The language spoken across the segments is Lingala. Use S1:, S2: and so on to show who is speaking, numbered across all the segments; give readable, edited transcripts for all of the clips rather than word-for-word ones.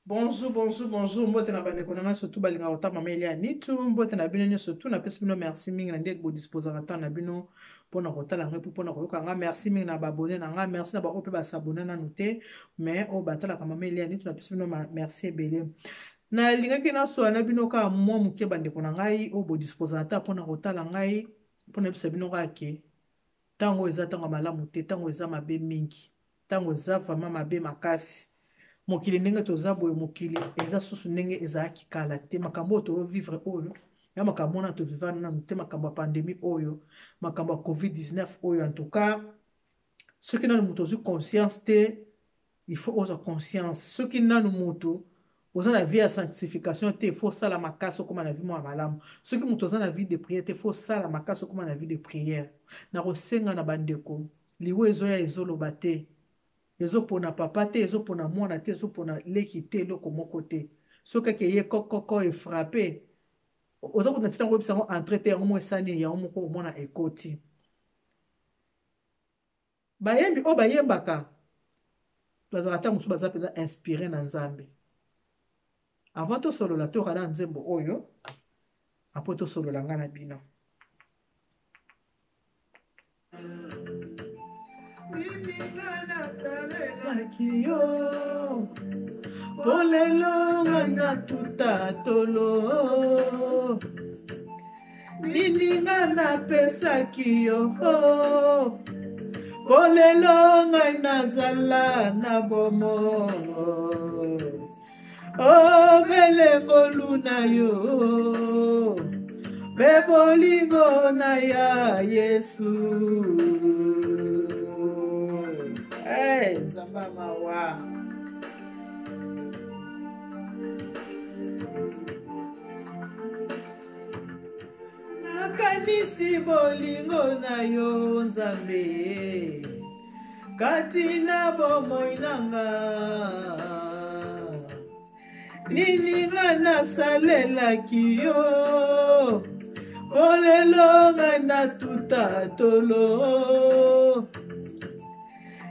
S1: Bonjour, bonjour, bonjour. Mbote na bandeko na ngai surtout balingaka kotanga mama Elia Nitu. Mbote na bino nyonso tout napesi bino merci mingi na ndenge bodisposaka temps na bino mpona kotala ngai mpe mpona koyoka ngai. Merci mingi na baabone na ngai, merci na baoyo mpe basabone nanu te mais oyo batalaka mama Elia Nitu napesi bino merci ebele. Nalingaki nasola na bino kaka mwa moke bandeko na ngai oyo bodisposaka temps mpona kotala ngai mpona yebisa bino kaka ke ntango oyo eza ntango ya malamu te, ntango eza mabe mingi. Ntango eza vraiment mabe makasi. Mokili ndenge toza boye, mokili eza susu ndenge ezalaki kala te. Makambo oyo tozo vivre oyo, ya makambo wana toviva nanu te, makambo ya pandemie oyo, makambo ya COVID-19 oyo, en tout cas, soki nanu moto ozwi conscience te, il faut ozwa conscience. Soki nanu moto oza na vie ya sanctification te, il faut osala makasi okoma na vie mwa malamu. Soki moto oza na vie de prière te, il faut osala makasi okoma na vie de prière. Nakosenga na bandeko, liwa ezoya ezoloba te, ezopona papa te, ezopona mwana te, ezopona leki te, eloko moko te. Soki ake ye kokoko efrappe, oza kutu na ntina koyebisa yango entre te, yango moko esani yango moko omona ekoti. Bayembi oyo bayembaka bazalaka ntango mosusu baza mpenza inspire na Nzambe. Avant tosolola, toyoka na nzembo oyo apo tosolola ngai na bino. Nalelaki yo po lelo ngai natuta tolo nini nga napesaki yo po lelo ngai nazala na bomoi Obele ngolu na yo mpe bolingo na ya Yesu. Hey, Nzambe mawa. Nakanisi bolingo na yo Nzambe kati na bomoi na nga nini nga nasalelaki yo po lelo ngai natuta tolo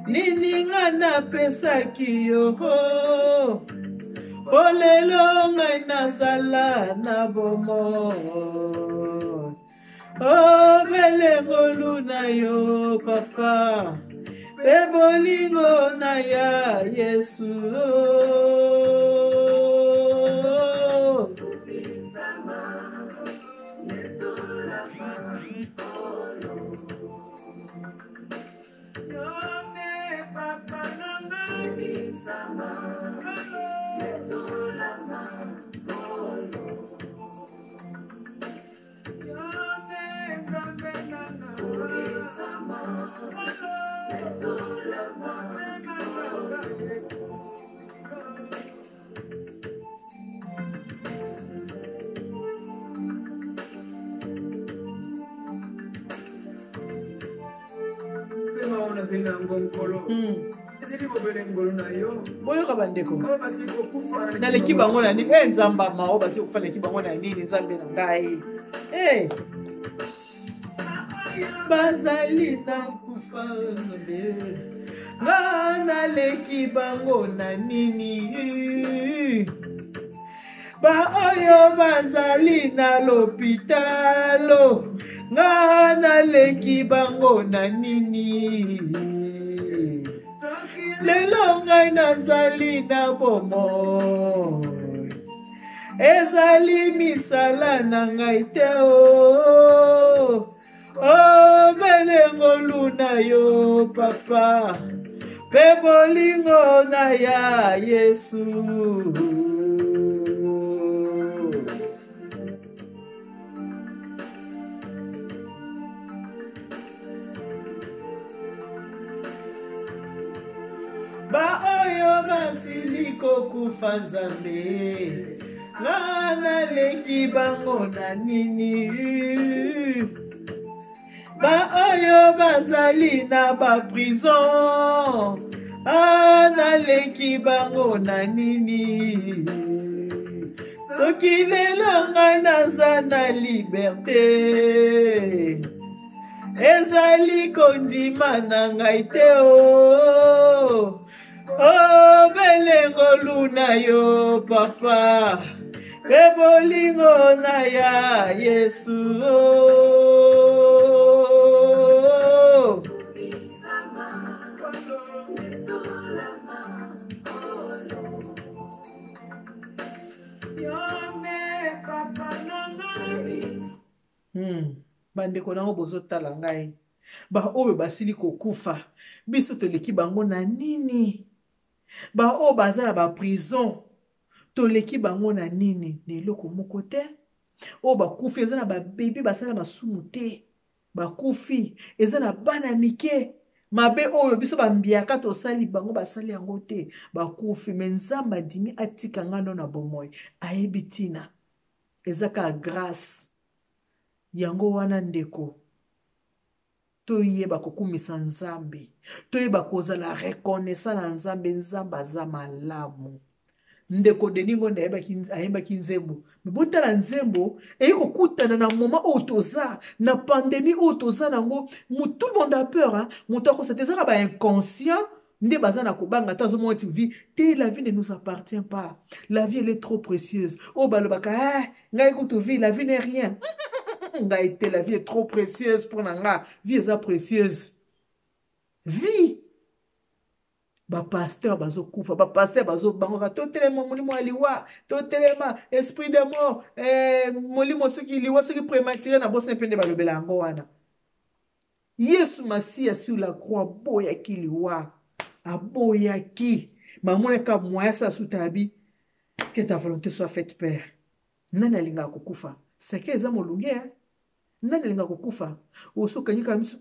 S1: nini nga napesaki yo po lelo ngai nazala na bomoi obele ngolu na yo papa mpe bolingo na ya yesu Boyoka bandeko, naleki bango na nini? E nzambe mao, basili kokufa, naleki bango na nini? Nzambe na ngai e bazali na kufa, nzambe nga naleki bango na nini? Baoyo bazali na lopitalo, nga naleki bango na nini? Lelo ngai nazali na bomoi, ezali misala na ngai te o obele ngolu na yo papa mpe bolingo na ya Yesu. Baoyo basili kokufa, Nzambe nga naleki bango na nini? Baoyo bazali na baprison, ah, naleki bango na nini? Soki lelo ngai naza na liberte, ezali kondima na ngai te o. Obele ngolu na yo papa, mpe bolingo na ya Yesu. Bandeko nango bozotala ngai, baoyo basili kokufa, biso toleki bango na nini? Baoyo baza na baprison, toleki bango na nini? Na eloko moko te. Oyo bakufi eza na babebi basala masumu te, bakufi eza na bana mike. Mabe oyo biso bambiaka tosali, bango basali yango te, bakufi. Me Nzambe adimi atika nga no na bomoi, ayebi ntina, eza kaka grâce. Yango wana ndeko, toyeba kokumisa Nzambe, toyeba kozala reconnaissant na Nzambe. Nzambe aza malamu. Ndeko Denis Ngonde ayembaki nzembo, me botala nzembo eye kokutana na moment oyo toza na pandémie oyo toza nango. Tout le monde a peur, hein? Moto akosa te, ezaka ba inconscient nde baza na kobanga. Ata azomona ti vie te, la vie ne nous appartient pas, la vie elle est trop précieuse. Oyo balobaka eh, ngai kutu vie, la vie n'est rien, ngai te, la vie est trop précieuse mpo na nga. Vie eza précieuse, vie. Bapasteur bazokufa, bapasteur bazobangaka, totelema molimo ya liwa, totelema esprit de mort, eh, molimo soki liwa soki prématuré na bosani mpe nde balobela yango wana. Yesu Masiya sur la croix aboyaki liwa, aboyaki. Bamonaka moyen asala suta abi que ta volonté soit faite, père. Nani alingaka kokufa? Seke eza molunge, hein? Nani alingaka kokufa? Oso okangi kaka miso,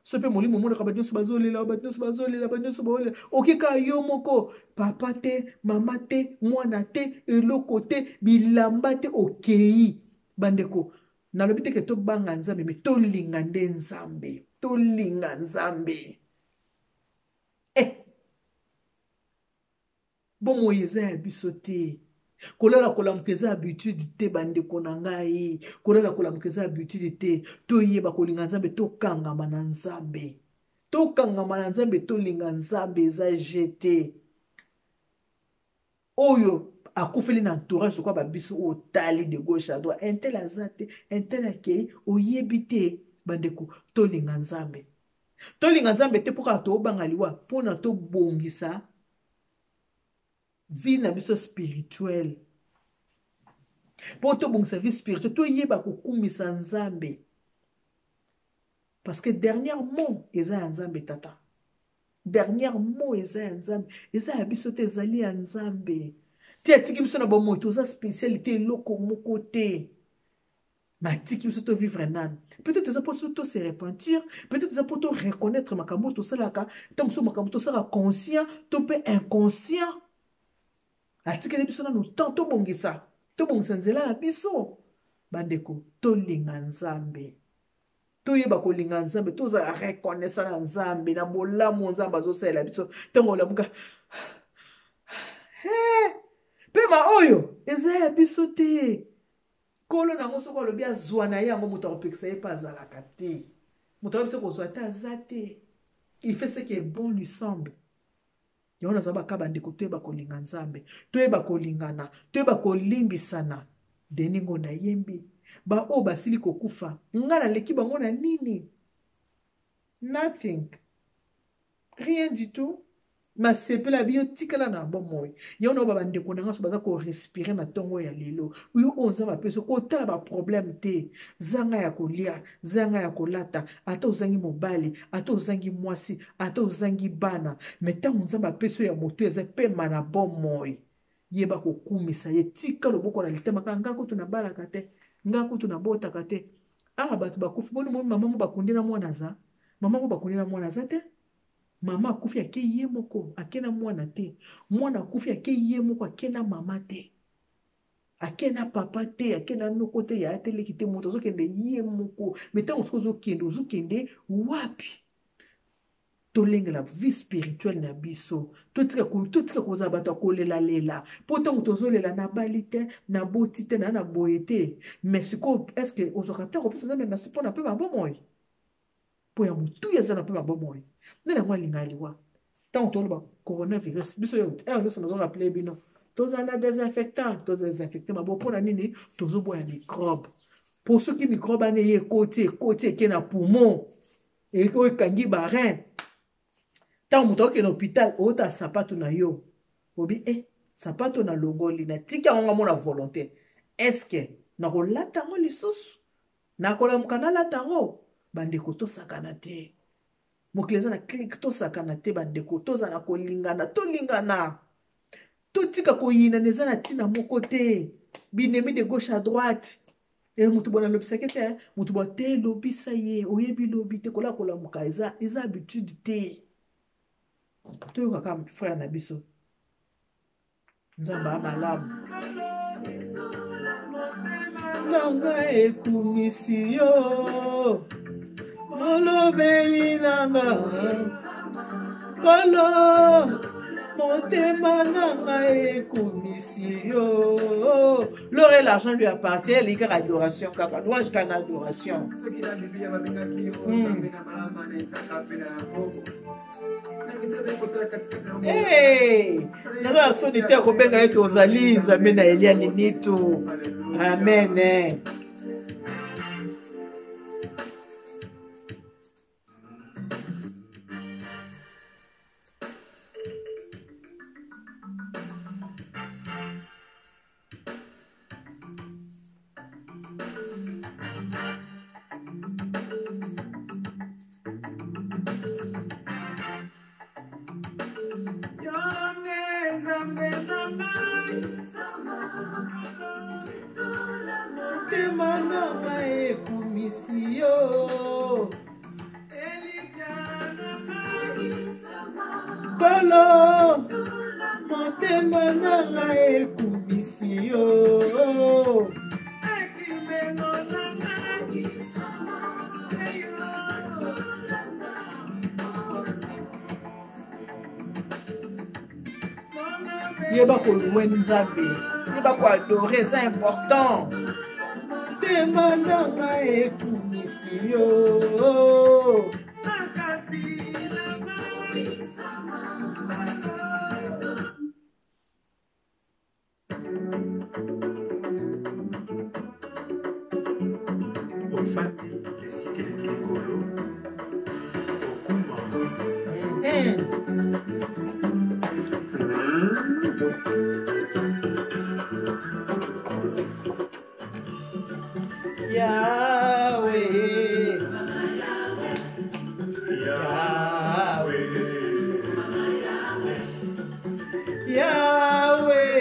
S1: So mpe molimo omonaka bato nyonso bazolela, bato nyonso bazolela, bato nyonso baolela, okeka yo moko, papa te, mama te, mwana te, eloko te, bilamba te, okei. Bandeko, nalobi te ke tobanga Nzambe, me tolinga nde Nzambe, tolinga Nzambe. Eh! Bomoi eza ya biso te. Kolala kolamuka eza habitude te, bandeko na ngai. Kolala kolamuka eza habitude te. Toyeba kolinga Nzambe, tokangama na Nzambe, tokangama na Nzambe, tolinga Nzambe, eza je te. Oyo akufeli na entourage lokola babiso oyo otali de gauche à droite, intel aza te, intel akei, oyebi te. Bandeko, tolinga Nzambe, tolinga Nzambe te mpo kaka toobanga liwa, mpona tobongisa vie na biso spirituelle, mpo tobongisa vie spirituelle, toyeba kokumisa Nzambe, parce que dernier mot eza ya Nzambe tata, dernier mot eza ya Nzambe, eza ya biso te, ezali ya Nzambe ti atiki biso na bomoi. Toza spécialité eloko moko te, batiki biso tovivre nanu. Peut-être eza mpo to se repentir, peut-être eza mpo to reconnaître makambo oyo tosalaka, ntango mosusu makambo tosalaka conscient to mpe inconscient. Atikeli biso nanu temps tobongisa, tobongisa nzela na biso. Bandeko, tolinga Nzambe, toyeba kolinga Nzambe, tozala reconnaissant na Nzambe na bolamu Nzambe azosalela biso. Ntango olamuka, pema oyo eza ya biso te. Nkolo nango soki alobi azwa na ye yango, moto akopekisa ye mpe azalaka te. Moto akobi soki kozwa te aza te. Il fait ce qui est bon lui semble. Yango nazwa baka, bandeko, toyeba kolinga Nzambe, toyeba kolingana, toyeba kolimbisana. Denis Ngonda ayembi baoyo basili kokufa, ngai naleki bango na nini? Nothing, rien du tout. Masepela biyo tikala na bomoi. Yango na bandeko na nga so baza korespire na ntongo ya lelo, yo oyo Nzambe apesi, kotala baproblème te, zanga ya kolia, zanga ya kolata, ata ozangi mobali, ata ozangi mwasi, ata ozangi bana, me ntango Nzambe apesi oyo ya moto eza pema na bomoi, yeba kokumisa ye. Tika loboko na litama kaka nga kutu nabalaka te, nga kutu nabotaka te. Awa bato bakufi boni, moni mama mo bakundi na mwana aza, mama mo bakundi na mwana aza te. Mama akufi ake ye moko, ake na mwana te. Mwana akufi ake ye moko, ake na mama te, ake na papa te, ake na noko te, yaya te, leki te. Moto azokende ye moko. Me ntango soki ozokende, ozokende wapi? Tolengela vie spirituelle na biso, totika kozala bato ya kolelalela, mpo ntango tozolela nabali te, naboti te, naa na boye te. Mais sikoyo, est ce que ozwaka ntango kopesa Nzambe merci mpona mpe babomoi, mpo ya motuya eza na mpe babomoi? Nde yango alinga liwa. Ntango toloba coronavirus, biso yo heure nyonso nazo rappeler bino, tozala na désinfectant, todesinfecte maboko. Mpo na nini? Tozoboya microbe, mpo soki microbe wana eye ekoti, ekoti eke na poumon, oyo ekangi barin. Ntango moto akokende hôpital, ota sapato na yo, obi e sapato nalongoli, natiki yango nga mona volonté, estce nakolata yango lisusu? Nakolamuka nalata yango? Bandeko, tosakana te, mokili eza na clique, tosakana te bandeko, tozala kolingana, tolingana, totika koyinana, eza na ntina moko te. Binemi de gauche à droite, e moto bona alobisaki te, moto bona te, lobisa ye, oyebi lobi te, kola kolamuka eza, eza habitude te. Toyokaka frère na biso, Nzambe a malamu. Nanga ekumisi yo, molobeli nanga, Nkolo, motema nanga ekumisi yo. L'or et l'argent lui appartient, elingi kaka adoration, kaka louange, kaka na adoration. Hey, naza na soni te ya kobenga ete ozali Nzambe na Elia Ninitu. Amen. Motema na ngai ekumisi yo, Nkolo, motema na ngai ekumisi yo. Yeba koluwe Nzambe, yeba koadore, eza important. Motema na ngai ekumisi yo.
S2: Ofandi esika eleki likolo, okuma.
S1: Yahweh,
S2: Yahweh,
S1: Yahweh,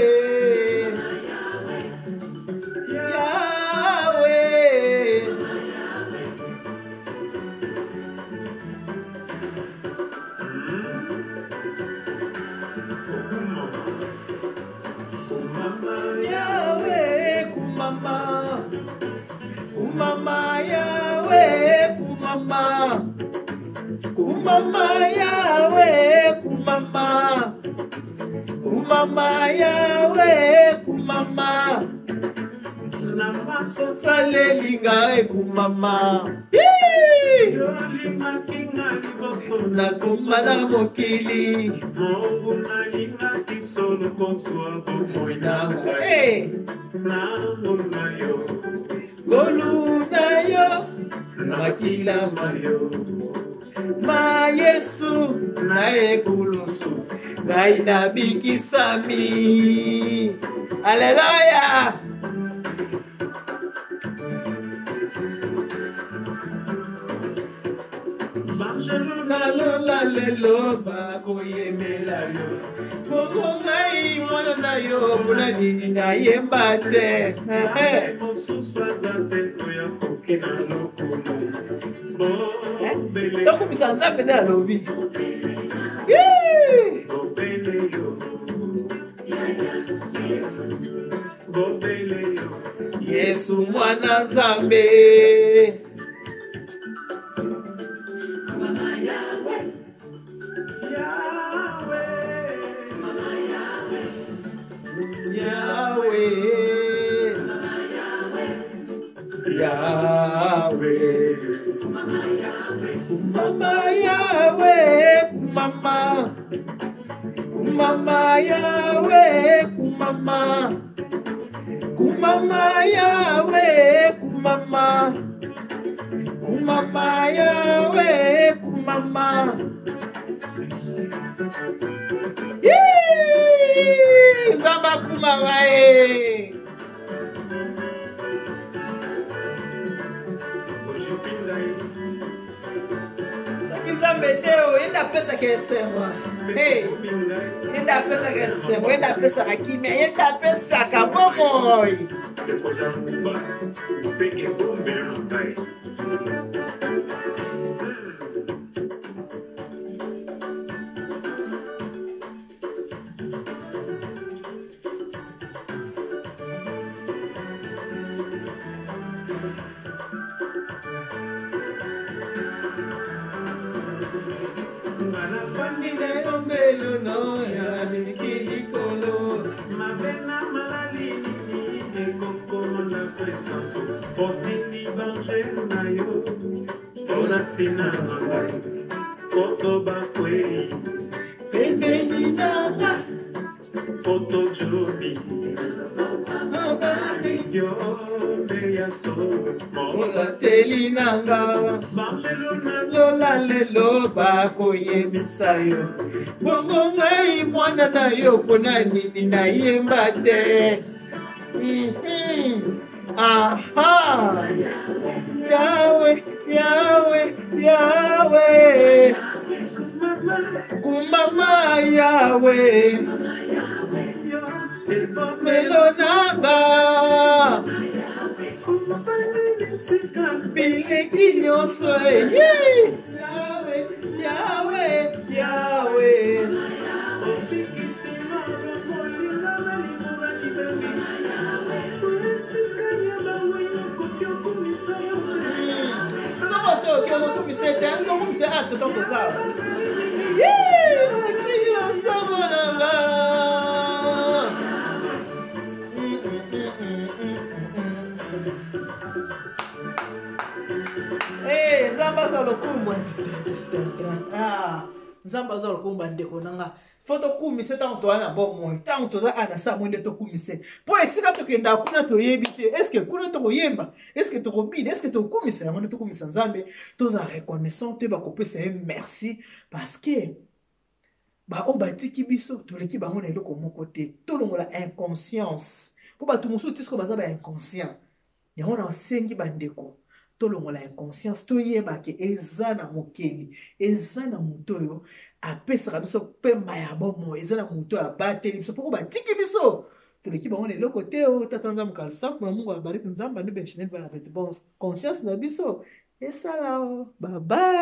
S1: Yahweh.
S2: Okumama, kumama.
S1: Yahweh, kumama, kumama, Yahweh, kumama, kumama, Yahweh, kumama, kumama, Yahweh, kumama.
S2: Na maso.
S1: Saleli ngai, kumama.
S2: Olingaki nga liboso.
S1: Nakoma na mokili.
S2: Bongo nalingaki solo kozwa bomoi na ngai
S1: Hey!
S2: na ngolu na yo.
S1: Ngolu na yo,
S2: na
S1: makila
S2: ma yo
S1: ma Yesu na ekulusu, ngai nabikisami. Aleluya.
S2: Banjelo.
S1: Nalola lelo bakoyembela yo, bongo ngai mwana na yo, mpona nini nayemba te?
S2: Nzambe mosusu aza te oyo akoki na lokumu bobele.
S1: Tokumisa Nzambe nde alobi.
S2: Bobele yo, bobele yo.
S1: Yesu mwana Nzambe.
S2: Yahweh.
S1: Yahweh, Yahweh, Mama Yahweh, Mama. Kumama yawe, kumama. Kumama yawe, kumama. Kumama yawe, kumama. Nzambe akumama ye. Soki Nzambe te oyo ye nde apesaka esengo. Ye nde apesaka esengo, ye nde apesaka kimia, ye nde apesaka bomoi.
S2: Mpe ebombelo na ngai.
S1: Nga nafandi na ebombelo no ya miliki likolo.
S2: Mabe na malali nini ekokoma ndako esantu otindi bangelu na yo mpo na ntina na ngai poto bakwei
S1: pembeni na nga
S2: poto jobi yo nde ya solo
S1: mobateli na nga
S2: bangelu na
S1: lola lelo bakoyebisa yo bongo ngai mwana na yo mpona nini nayemba te. Aha! Yahweh, Yahweh, Yahweh. Kumama Yahweh. Melo nanga. Bileki nyonso ye. Yahweh, Yahweh, Yahweh. Soko se oke okumisa ete okumisa a toto toza. Nzambe aza lokumu. Nzambe aza lokumu bandeko na nga. Fo tokumise ntango toza na bomoi, ntango toza awa na sa moi nde tokumise, mpo esika tokendaka kuna toyebi te. Eske kuna tokoyemba, eske tokobina, eske tokumisa? Yango nde tokumisa Nzambe, tozala reconnaissant, toyeba kopesa ye merci, parce que baoyo batiki biso toleki bango na eloko moko te. Tolongola inconscience, mpo bato mosusu tisiko baza ba inconscient. Yango nasengi bandeko tolongola inconscience, toyeba ke eza na mokeli, eza na moto oyo apesaka biso pema ya bomoi, eza na moto oyo abateli biso, mpo batiki biso toleki bango na eloko te. Oyo tata Nzambe kalsaku na Mungu abariki, Nzambe anube nchineli bana bete. Bon, conscience na biso esala o. Bye bye.